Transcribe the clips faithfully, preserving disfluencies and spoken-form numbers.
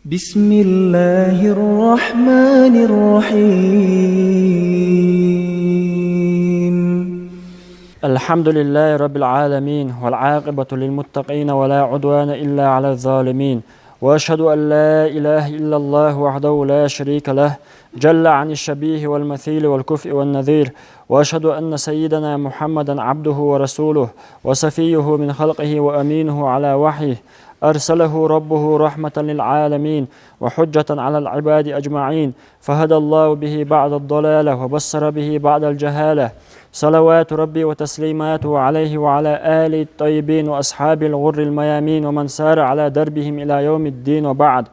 بسم الله الرحمن الرحيم. الحمد لله رب العالمين، والعاقبة للمتقين، ولا عدوان إلا على الظالمين، وأشهد أن لا إله إلا الله وحده لا شريك له، جل عن الشبيه والمثيل والكفء والنظير، وأشهد أن سيدنا محمدا عبده ورسوله، وصفيه من خلقه وأمينه على وحيه، أرسله ربه رحمة للعالمين وحجة على العباد أجمعين، فهدى الله به بعض الضلالة وبصر به بعض الجهالة، صلوات ربي وتسليماته عليه وعلى آله الطيبين وأصحابه الغر الميامين ومن سار على دربهم إلى يوم الدين، وبعد.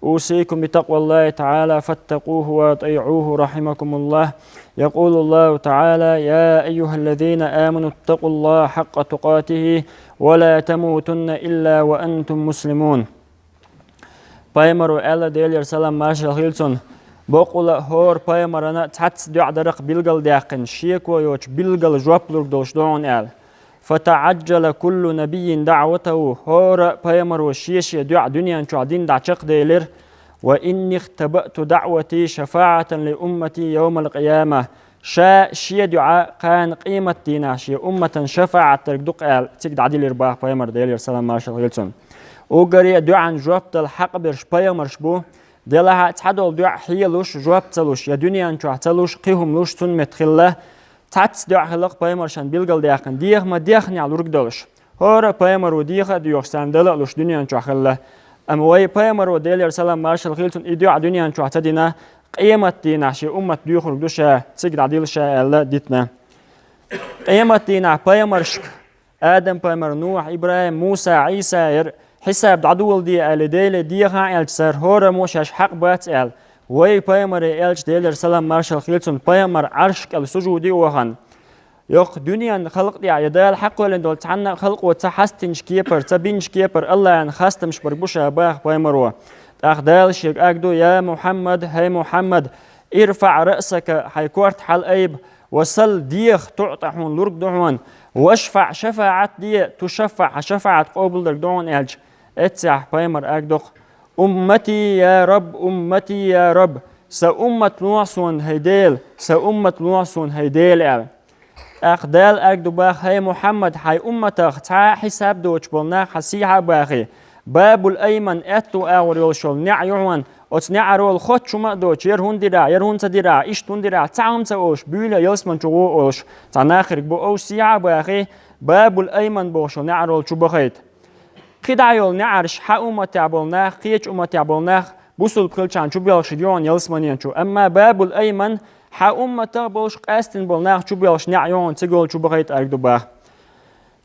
أوصيكم بتقوى الله تعالى فاتقوه وأطيعوه رحمكم الله. يقول الله تعالى: يا أيها الذين آمنوا اتقوا الله حق تقاته ولا تموتن إلا وأنتم مسلمون. Пайхамаро аьлла, Делера салам маршал хилла цунна: «Боккъала а хӀора пайхамарана цхьацца дуӀа дарах билгалдаьккхина, шеко йоцуш билггала жоп лург долуш ду хьуна», – аьлла. «فتعجل كل نبي دعوته», хӀора пайхамаро шен-шен дуӀа дуьнен чохь дина дӀа чекхделира. «وإني اختبأت دعوتي شفاعة لأمتي يوم القيامة». Ша шен дуӀа кхана къематдийнахь шен умматан шафаӀат дерг ду-кх аьлла, цига дӀадилира боху пайхамар, Делера салам маршал хилла цунна. Уггаре а дуӀан жоп дала хьакъ берш пайхамарш бу, делахь а цхьадолу дуӀа хьелуш, жоп ца луш, я дуьнен чохь ца луш, кхин хӀума луш цунна метта хилла. Цхьацца дуӀа хилла-кх пайхамаршна билгалдаьккхина, деха ма дехнехь лург долуш. ХӀора а пайхамаро деха а доьхуш, царна дала а луш дуьнен чохь хилла. Амма вай пайхамаро, Делера салам маршал хилла цунна, и дуӀа дуьнен чохь ца дина, къематдийнахь шен уммат доьхург ду ша, цига дӀадила ша аьлла дитина. Къематдийнахь пайхамаршка, Адам-пайхамар, Нухь, ИбрахӀим, Муса, Ӏийса яра, хьисаб дӀадоладе аьлла, Деле деха а аьлча, цара хӀораммо шаьш хьакъ бац аьлла, вай пайхамаре аьлча, Делера салам маршал хилла цунна, пайхамар Ӏарш кӀел сужуде а вахана, йоккха дуьненан халкъ тӀехь я Дала хьакхоьллина долу цхьанна а халкъо ца хьастинчу кепара, ца бинчу кепара АллахӀан хастамаш бар бу ша баха пайхамаро. ТӀаккха Дала шега ага ду: «Я Мухьаммад, хӀай Мухьаммад, ирфаӀ раъсака, хьайн корта хьалаайба, ва сал, деха, туӀтӀа, хьуна лург ду хьуна, вашфаӀ, шафаӀат де, тушаффаӀ, хьан шафаӀат къобалдерг ду хьуна», – аьлча, эццехь пайхамар ага ду-кх: «Уммати я Раб, уммати я Раб, сан уммат лохьа суна, хӀай Дела, сан уммат лохьа суна, хӀай Дела», – аьлла. ТӀаккха Дала ага ду баха: «ХӀай Мухьаммад, хьайн умматах цхьа а хьисаб доцуш болу нах хьан сехьа а бахий. Бабул Айман, аьтту агӀор йолуш йолу неӀ ю хьуна, оцу неӀарол хоттуш хӀума а доцуш, яра хӀунда дира, яра хӀунда ца дира, иштта хӀунда дира, цхьа хӀума ца олуш, буьйла ялсамани чу гӀо олуш, цхьа нах хирг бу, оцу сехьа а бахий, Бабул Айман бохуш йолу неӀарол чу бахийта». КхидӀа йолу неӀарш хьан умматехь болу нах, кхечу умматехь болу нах бусулба хилчахьана чу боьлхуш ю хьуна ялсамани чу. Амма Бабул Айман хьан умматах болуш къаьстина болу нах чу боьлхуш неӀ ю хьуна, цига чу бахийта ага ду баха.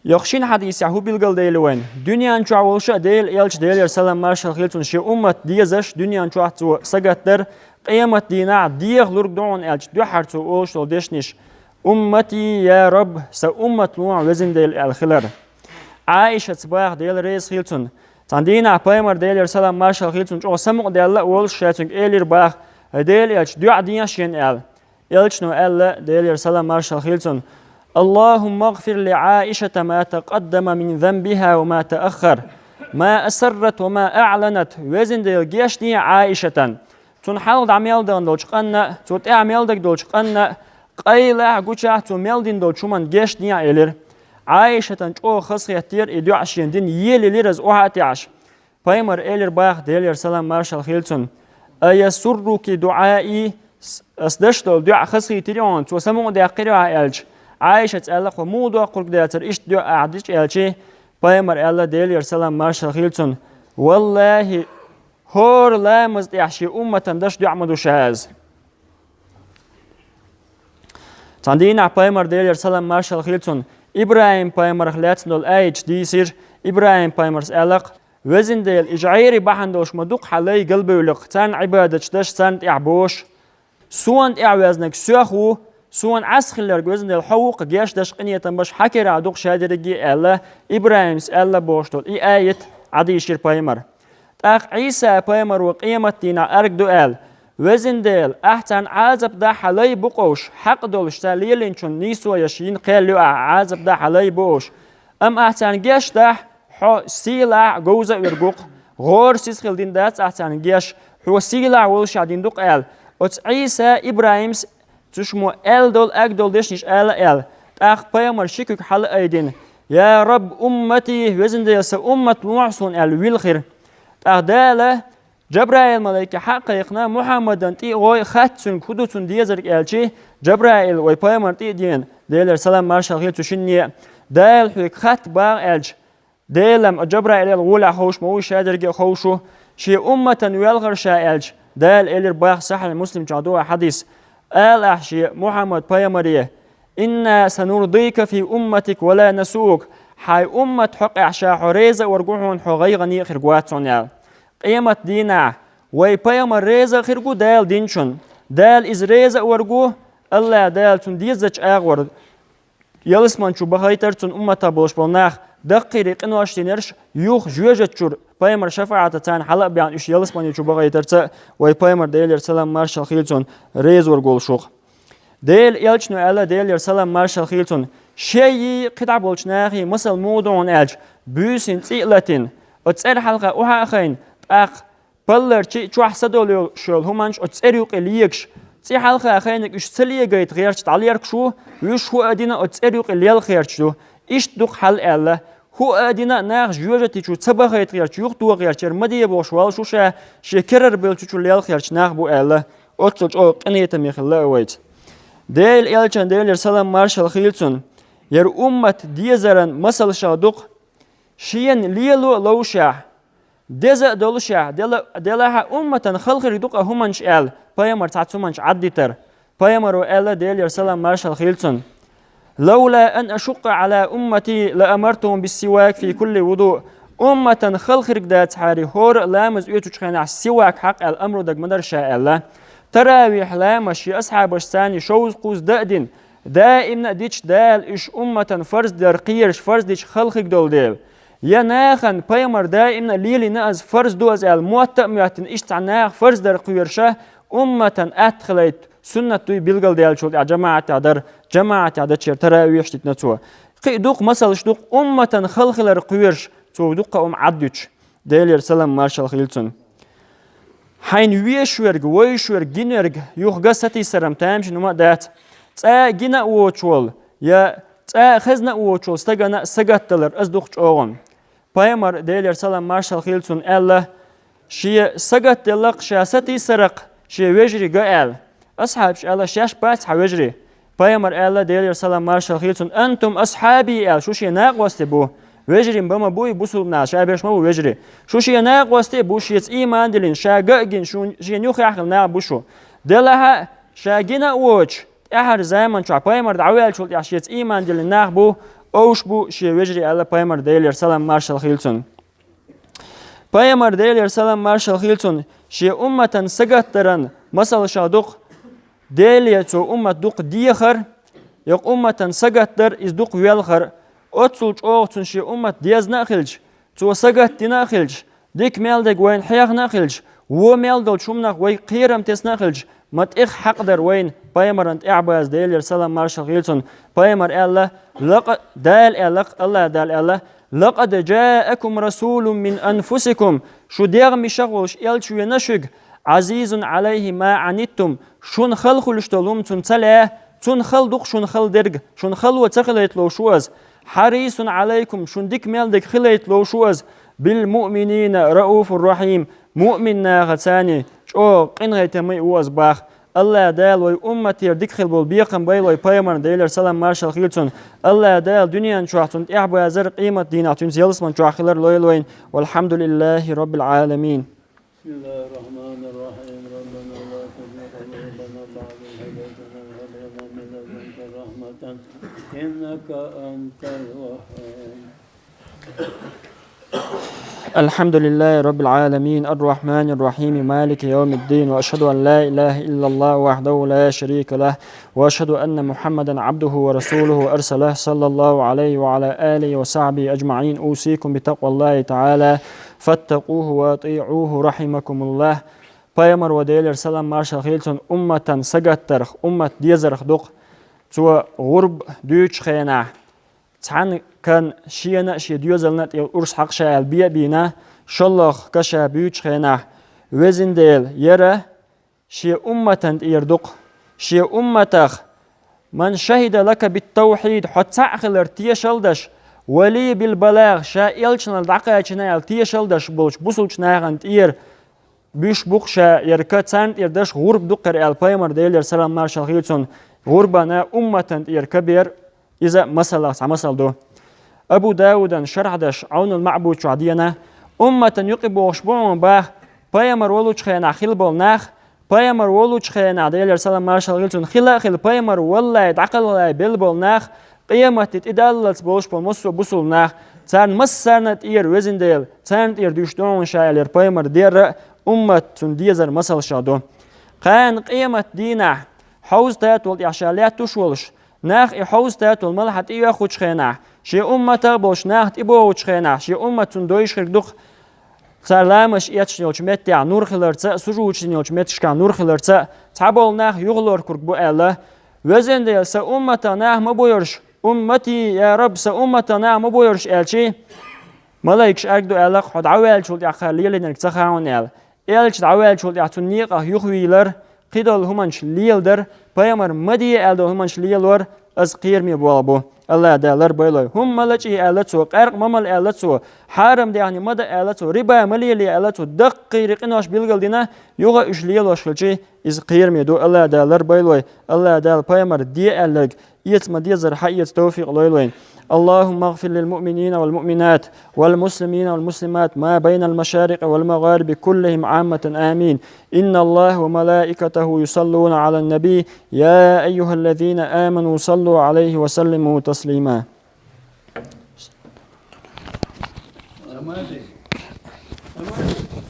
Йоккха шина хьадисехь хӀун билгалдели вайна? Дуьнен чохь волуш а Делан элча, Делера салам маршалла хилла цунна, шен уммат дезаш дуьнен чохь цо сагатдара, къематдийнахь деха лург ду хьуна аьлча, дуьххьара цо олуш долу дешнаш: «Уммати я Раб, сан уммат лохьа, везан Дела», – аьлла хилар. Ӏаишаца баха, Дела реза хила цунна. Цхьана дийнахь пайхамар, Делера салам маршалла хила цунна, чӀогӀа самукъадаьлла а волуш, ша цуьнга элира баха: «ХӀай Делан элча, доӀа дехьа шена», – аьлла. Элчано аьлла, Делера салам маршалла хила цунна: «اللهم اغفر لعائشة ما تقدم من ذنبها وما تأخر، ما أسرت وما أعلنت». Везан Дела, гечдехьа Ӏаишатан, цунна хьалха дӀа мел дахана долчу къанна а, цо тӀаьхьа мел дага долчу къанна а, къайлахь а, гучахь а цо мел дина долчу хӀуманна гечдехьа, элира. Ӏаишатан чӀогӀа хазахеттера и доӀа шена дина, елаелира иза охьа а таьӀаш. Пайхамар элира баха, Делера салам маршалла хила цунна: «أيسرك دعائي؟» С-, ас деш долу доӀа хазахийтирий хьуна, цо самукъадаьккхирий хьан аьлча, Ӏаишаца аьлла: «Хьо муха доккхург дацара иштта доӀа ахь дича?» – аьлча, пайхамар аьлла, Делера салам маршалла хила цунна: «ВаллахӀи, хӀора ламаза тӀехь шен умматан деш доӀа ма ду ша иза». Цхьана дийнахь пайхамар, Делера салам маршалла хила цунна, ИбрахӀим-пайхамарах лаьцна долу аяташ дийцира. ИбрахӀим-пайхамарс аьлла-кх: «Везан Дела, иза Ӏери бахьана долуш ма ду-кх хьан лай галбевлла-кх, царна Ӏибадаташ деш, царна тӀехь бошуш. Суна тӀехь везнарг соьх ву, суна Ӏеса хилларг, везан Дела, хьо ву-кх, гечдеш, къинхетам беш, хьан кара дукха шадерриге», – аьлла, ИбрахӀимс аьлла бохуш долу и аят Ӏадийшира пайхамар. ТӀаккха Ӏийса-пайхамаро къематдийнахь арг ду аьлла: «Везан Дела, ахь царна Ӏазап дахь хьан лай бу къовш, хьакъ долуш, цара лелийначунна нийсо еш йина кхел ю ахь, Ӏазап дахь хьан лай бу къовш. Амма ахь царна гечдахь, хьо сийлахь а, говза а верг ву-кх. гӀора сиз хила дина дац ахь царна геш, хьо сийлахь волуш а дина ду-кх аьлла. Оцу Ӏийса, ИбрахӀимс цу шумо аьлла долу, аг долу дешнаш ала аьлла. ТӀаккха пайхамар ши куьг хьала айдина: «Я Раб, уммати, везан Дела, сан уммат лохьа суна», – аьлла, вилхира. ТӀаккха Дала Джабраил-малайке хьа а кхайкхина, Мухьаммадан тӀе а гӀой, хатта цуьнга хӀун ду цунна дезарг аьлчи, Джабраил вай пайхамар тӀе а деана, Делера салам маршалла хила цу шинне а, Дала хьоьга хатта багӀа аьлча, Делам, Джабраил гӀолехь ховш ма ву, шадерриге а ховш ву, шен умматан велхар ша аьлча, Дала элира баха Сахьихь Муслим чохь ду а хьадис, ала ахь шен Мухьаммад пайхамаре: «Инна санурдика фи умматик ва ла насуук», хьайн уммат хьокъехь ша хьо реза а верг ву хьуна, хьо гӀайгӀане а хирг вац хьуна аьлла. Къемат дийнахь вай пайхамар реза а хирг ву Дала динчунна. Дала иза реза а верг ву, АллахӀ Дала цунна дезачу агӀор ялсамани чу бахайтар цунна умматах болуш болу нах, даккхийрий къинош динарш, юха жоьжат чуьра пайхамар шафаӀатаца царна хьала а баьхна, уьш ялсамани чу бахайтарца вай пайхамар, Делера салам маршалла хила цунна, реза верг волуш ву-кх. Делан элчано аьлла, Делера салам маршалла хила цунна, шайий кхидӀа болчу нахий масал муха ду хьуна аьлча, буьйсанна цӀе а латийна, оцу цӀера хьалха охьа а хайна, тӀаккха палларчий чохь садолуш йолу хӀуманаш оцу цӀера юкъе легаш, цӀе хьалха хайниг уьш ца легайта гӀерташ дӀалеркаш ву, вуьш хӀу а дина оцу цӀера юкъе лелха гӀерташ ду. Иштта ду-кх хьал аьлла, хӀу а дина нах жоьжати чу ца бахайта гӀерташ, юхатоха гӀерташ, яра ма де бохуш воллуш ву ша, шен керара беллачу чу лелха гӀерташ нах бу аьлла, оццул чӀогӀа къинхетаме хилла а вайца. Делан элчан, Делера салам маршалла хила цунна, яра уммат дезаран масалшах ду-кх, шена лело а ловшехь, деза а долушехь, дела-, делахь а умматан хала хирг ду-кх а хӀуманаш аьлла, пайхамар цхьацца хӀуманаш Ӏаддитар. Пайхамаро аьлла, Делера салам маршалла хила цунна: «Лавла ан ашукка Ӏала уммати ла амартухум биссивак фи кулли вуду». Умматан хала хирг дацахьара, хӀора а ламаз оьцучу хенахь сивак хьакха аьлла амру даг ма дара ша аьлла. Таравихь ламаз шен асхьабашца шовзткъуза дан а дина, даимна а дича Дала уьш умматан фарз дар кхоьруш, фарз дича хала хирг долу дела. Я нахана пайхамар даимна а лелийна, аз фарз ду аз аьлла, мотта а моьттина, иштта цхьа наха фарз дар кхоьруша, умматан атта хилайта суннат дуй билгалдаьллачул тӀаьхьа жамаӀатехь дар, жамаӀатехь дачера таравихь дитина цо. Кхин а дукха масалш ду-кх, умматан хала хилар кхоьруш, цо дуккха а хӀума Ӏаддуьтуш, Делера салам маршалла хила цунна. Хьайна вешверг, вевшверг, гинверг юха ган сатийсаран тамашийна хӀума а дац. ЦӀа а гина а воцуш волу, я цӀа а хезна а воцуш волу стагана сагатдалар, аса ду-кх чӀогӀа. Пайхамар, Делера салам маршалла хила цунна, аьлла, шен сагатделла-кх, ша сатийсара-кх шен вежарий ган аьлла. Асхьабаша аьлла, шаьш бац хьан вежарий? Пайхамар аьлла, Делера салам маршалла хила цунна: «Антум асхьаби», – аьлла, шу шен накъостий бу. Вежарий бан ма буй бусулба наха, ша берш ма бу вежарий. Шу шен накъостий бу, шеца ийман диллина, ша ган а гина, шу, шена юххехь хилла нах бу шу. Делахь а, ша гина а воцуш, тӀаьхьара заман чохь пайхамар дӀаваьллачул тӀаьхьа шеца ийман диллина нах бу, уьш бу шен вежарий, аьлла пайхамар, Делера салам маршалла хила цунна. Пайхамар, Делера салам маршалла хила цунна, шен умматан сагатдаран масалшах ду-кх, Деле цо уммат дукха дехар, я умматан сагатдар, иза дукха велхар, оццул чӀогӀа цунна шен уммат дезна а хилча, цо сагатдина а хилча, дика мел дерг вайна хьехна а хилча, вон мел долчу хӀуманах вай кхерам тесна а хилча, ма тӀех хьакъ дара вайна пайхамаран тӀаьхьабаза, Делера салам маршалла хила цунна. Пайхамар аьлла, лакъа-, Дала аьлла-кх, АллахӀ Дала аьлла: «Лакъад джаакум расулун мин анфусикум», шу дегӀ мишах волуш элча вена шуьга, «Ӏазизун Ӏалайхи ма Ӏаниттум», шуна хала хуьлуш долу хӀума цунна ца лаьа, цунна хала ду-кх шуна хала дерг, шуна хало ца хилайта ловш ву аса. «Хьарисун Ӏалайкум», шуна дика мел дерг хилайта ловш ву аса. «Билмуъминина рауфур рахьим», муъмин нахаца чӀогӀа къинхетаме а ву аса баха. АллахӀ Дала вай умматера дика хила болу бекхам байла вай пайхамарна, Делера салам маршалла хила цунна. АллахӀ Дала дуьнен чохь цунна тӀаьхьабазар, къемат дийнахь цуьнца ялсаман чохь хилар лойла вайна. Валхьамдулиллахи Раббил Ӏаламин. بسم الله الرحمن الرحيم. ربنا لا تزغ قلوبنا بعد إذ هديتنا وهب لنا من لدنك رحمة إنك أنت الوهاب. الحمد لله رب العالمين، الرحمن الرحيم، مالك يوم الدين، وأشهد أن لا إله إلا الله وحده لا شريك له، وأشهد أن محمدا عبده ورسوله أرسله صلى الله عليه وعلى آله وصحبه أجمعين. أوصيكم بتقوى الله تعالى، فاتقوه وأطيعوه، رحمكم الله. Пайхамар ва, Делера салам маршалла хила цунна, умматан сагатдарх, уммат дезарх ду-кх. Цо гӀурба дуьйцучу хенахь, цхьана кан шена а, шен доьзална а тӀера урс хьакха ша аьлла бе а бийна, шоллагӀа ка ша буьйцучу хенахь, Везан Дела, яра шен умматан тӀера ду-кх, шен умматах, ман шахӀида лака бит-тавхьид, хьо цхьаъ хилар тешалла деш, ва ли бил-балагӀ, ша элчанал дӀакхачийна аьлла тешалла деш болчу бусулчу нахана тӀера буьйш бу-кх ша яра ка, царна тӀера деш гӀурба ду-кх хӀара аьлла, пайхамар, Делера салам-маршалла хуьлда цунна, гӀурбана умматан тӀера ка бер, иза масалах цхьа масал ду. Абу Даудан шархь деш Ӏавнул-МаӀбуд чохь деана, умматан юкъа бохуш бу хьуна боху, пайхамар волучу хенахь хилла болу нах, пайхамар волучу хенахь, Делера салам-маршалла хуьлда цунна, хилла а хилла, пайхамар валлалц дӀакхалхалц белла болу нах, къематде тӀедаллалц болуш болу массо а бусулба нах, царна массарна а тӀера, Везан Дела, царна тӀера дуьйш ду хьуна ша аьлла, яра пайхамар дерра а уммат, цунна дезар масалш ду. Кхана къематан дийнахь, хьовза татол тӀехь ша лаьтташ волуш, нах и хьовза татол малхьа тӀеоьхучу хенахь, шен умматах а болуш нах тӀебогӀучу хенахь, шен уммат цунна довзуш хир ду-кх, цара ламазаш эцна йолчу меттехь нур хиларца а, сужуд дина йолчу меттигашкахь нур хиларца а, цхьаболу нах юхалур кург бу аьлла, Везан Дела, сан умматах нах ма бойуш, уммати, я Раб, сан умматах нах ма бойуш аьлчи, малайкаш аьрг ду аьлла-кх, хьо дӀаваьллачул тӀаьхьа кхара лелийнарг ца хаьа хьуна аьлла. Элча дӀаваьллачул тӀаьхьа цунна некъах юхавийлар, кхидолу хӀуманаш леладар, пайхамар ма де аьлла долу хӀуманаш лелор, иза кхераме болх бу. АллахӀ Дала лар-байлой. ХӀума ма лачкъий аьлла цо, къаьркъа ма мала аьлла цо, хьарам даьхни ма дан аьлла цо, риба ма лелае аьлла цо, даккхий къинош билгалдина, юха а уьш лелош хилчи, иза кхераме ду. АллахӀ Дала лар-байлой. АллахӀ Дала пайхамар де аьлларг эца ма-деззара хьаэца товфикъ лойла вайна. اللهم اغفر للمؤمنين والمؤمنات والمسلمين والمسلمات ما بين المشارق والمغارب كلهم عامة، آمين. إن الله وملائكته يصلون على النبي، يا أيها الذين آمنوا صلوا عليه وسلموا تسليما.